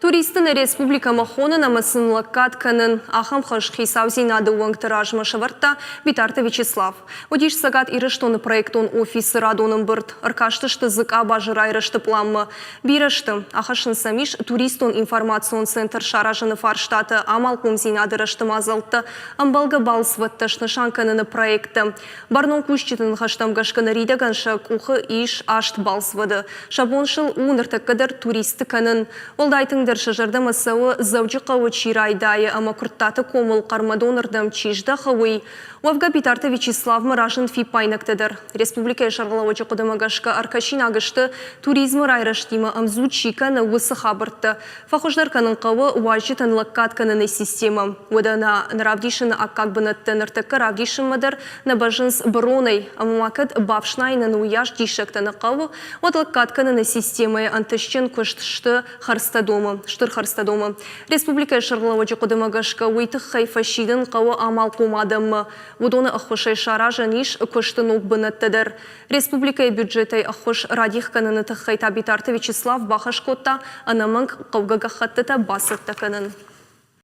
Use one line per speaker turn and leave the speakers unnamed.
Туристты нӕ республикӕмӕ хонын ӕмӕ сын лӕггад кӕнын. Ахӕм хӕс хицаудзинады уӕнгты размӕ сӕвӕрдта Битарты Вячеслав. Уыдис Цӕгат Ирыстоны проектон офисы радон ӕмбырд. Ӕркастысты дзы къабазы райрӕзты пъланмӕ. Бирӕ сты. Ахӕссын сӕм ис туристон информацион центр саразыны фарстатӕ, амалхъомдзинады рӕзты мадзӕлттӕ, ӕмбӕлгӕ балцвӕдтӕ снысан кӕныны проекттӕ. Бӕрнон кусджыты ныхӕстӕм гӕсгӕ ныридӕгӕн сӕ къухы ис аст балцвӕды. Сӕ бон сыл у ныртӕккӕ дӕр туристты кӕнын. Уӕлдай тынгдӕр сӕ зӕрдӕмӕ цӕуы, Дзӕуджыхъӕуы чи райдайы ӕмӕ Куырттаты комыл Хъӕрмӕдоны рдӕм чи здӕхы, уый. Уӕвгӕ Битарты Вячеславмӕ разынд фиппаинӕгтӕ дӕр. Республикӕйы сӕргълӕууӕджы хъуыдымӕ гӕсгӕ ӕркӕсинаг сты, туризмы райрӕзтимӕ ӕмдзу чи кӕны, уыцы хабӕрттӕ. Фӕхуыздӕр кӕнын хъӕуы уазджытӕн лӕггад кӕныны системӕ. Уӕдӕ нӕ равдисыны аккаг бынӕттӕ ныртӕккӕ равдисынмӕ дӕр нӕ бӕззынц быронӕй, ӕмӕ ма кӕд бафснайынӕн уыйас диссӕгтӕ нӕ хъӕуы, уӕд лӕггад кӕныны системӕйы ӕнтыстджын куыст сты хӕрдзтӕ домы, стыр хӕрдзтӕ домы. Республикӕйы сӕргълӕууӕджы хъуыдымӕ гӕсгӕ уый тыххӕй фӕсидын хъӕуы амалхъом адӕммӕ. Уыдоны ӕххуысӕй саразӕн ис куысты ног бынӕттӕ дӕр. Республикӕйы бюджетӕй ӕххуыс радих кӕныны тыххӕй та Битарты Вячеслав бахӕс кодта ӕнӕмӕнг хъӕугӕ гӕххӕттытӕ бацӕттӕ кӕнын.